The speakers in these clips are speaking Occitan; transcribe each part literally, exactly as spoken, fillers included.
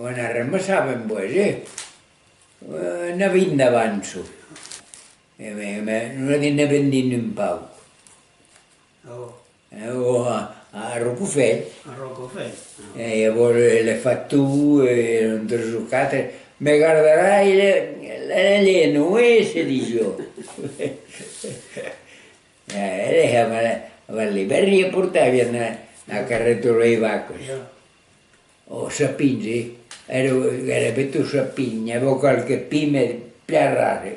Ò, n'arramassàvem, pues, eh? Eh, n'avèm d'avanço. E me, me, nosati ne vendèm un pauc. Ò. Eh, ò, a, a Ròcafuèlh. A Ròcafuèlh. E avèm le, le factor, e un tres o quatre. Me gardaràs le, le, le leno, eh, se disiá. E, e, a, a l'ivèrn i portavan la, la carreta de las vacas. Ò, sapins, eh? Èra, èra ben tot sapin, n'i avèm qualque pin, mès plan rare.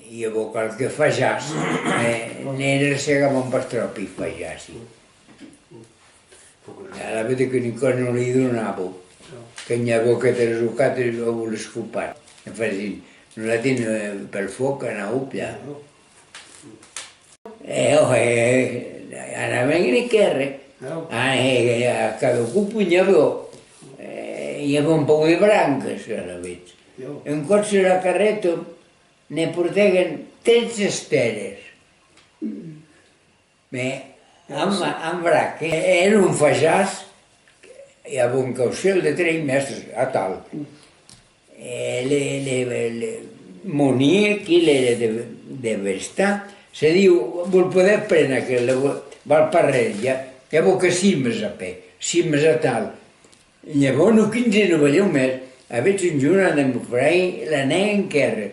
I avèm qualque fajàs, mès ne, ne segavan pas tròp, i fajàs. Alavetz que quicòm nos li donava, que n'i avèm que tres o quatre, o les copar. E fasiam, nosati, eh, pel fuòc, anavam piar. E, ò, e, anàvem en quèrre. Ah, e, e a cada còp n'i aviá, e, i aviá un pauc de brancas, alavetz. Un còp sus la carreta ne portèren tretze estères. Mès, amb, amb brac, e, èra un fajàs, i aviá un caucèl de tres mètres, atal. E le, le, le, mon hilh, qui l'èra de, de Vestan, se diu, vos podètz préner aquel, val pas res, ja, i aviá que simes a pè, simes atal. N'i aviá una quinzena, balhon mès, avètz un jorn de mon fraire, l'anèm en quèrre.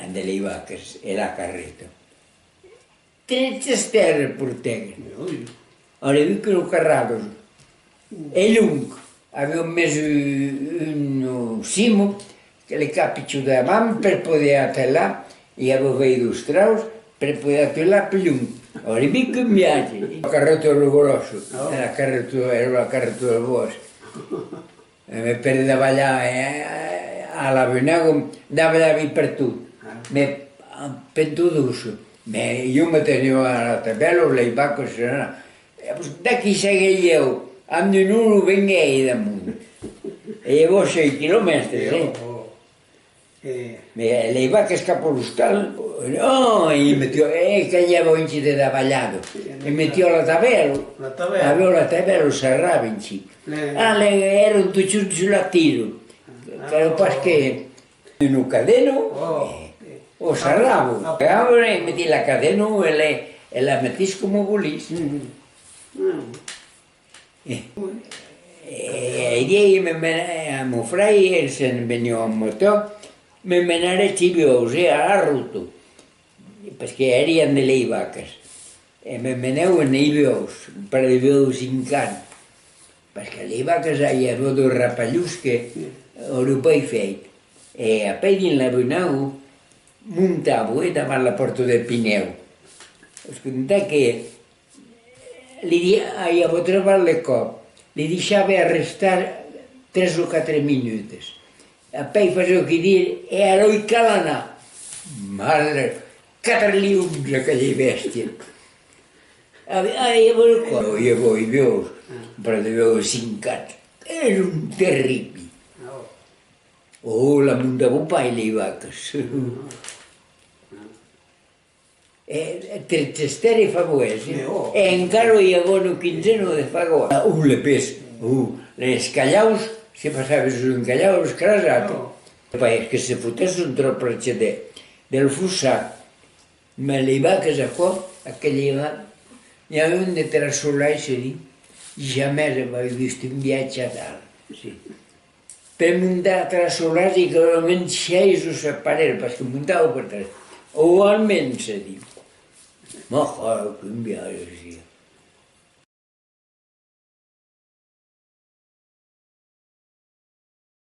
Amb de las vacas e la carreta. Tretze estères portèren. Auriá vist que lo carravan. E long, aviá mès un, un cimo que le capichon davant per poder atelar, i aviá fach dos traus per poder atelar pus long. Auriá vist qu'un viatge. La carreta èra gròssa, la carreta, èra la carreta del bòsc. E me per davalhar, eh, a la Venago, davalavi pertot. Me, ah, per tot doç. Me, ieu me teniá a la tabèla, las vacas, eh, e pues, d'aquí seguèi ieu, amb un olo venguèi damunt. E ieu sèis quilomètres, eh. Mès las vacas cap a l'ostal, non, i metiá, eh, que i aviá un chic de davalhada. I metiá la tabèla. Aviá la tabèla, o sarrava un chic. Ah, le, èran totjorn sus la tira. Caliá pas que una cadena, eh, o sarrava. Alara, meti la cadena e le, e la metís coma volís. E, e, e, me mena, a mon fraire, el se'n veniá en motò, me menaré chas buòus, eh, a la rota, perque èri amb de las vacas, e me menèu en las buòus, un parelh de buòus cinc ans, perque las vacas, i aviá dos rapalhons que aurián pas fèit, e apèi dins la Venago montava, eh, davant la pòrta de Pinèu. Vos conte que li di-, ai, a vòstre val de còp, li deishave arrestar tres o quatre minutas. Apèi fasiá que dire, e ara i cal anar. Mala, quatre lions aquela bèstia. A, a, i aviá de còp, i aviá, i aviá, un parelh de buòus cinc ans. Èran terribis. Ò, la montavan pas, las vacas. E, e tretze estères fa boès, eh? E encara i aviá una quinzena de fagots. Ah, ò, le pes, ò, les calhaus se passavan sus un calhau escrasat. Pas que se fotèsson tròp prèche de, del fossat. Mès las vacas, aquò, aquela, n'i a un de Trassolais, se ditz, jamès avèi vist un viatge atal. Per montar a Trassolais, i calèva almens sièis o sèt parelhs, perque montava per tres. O almens, se ditz. Mès, quin viatge,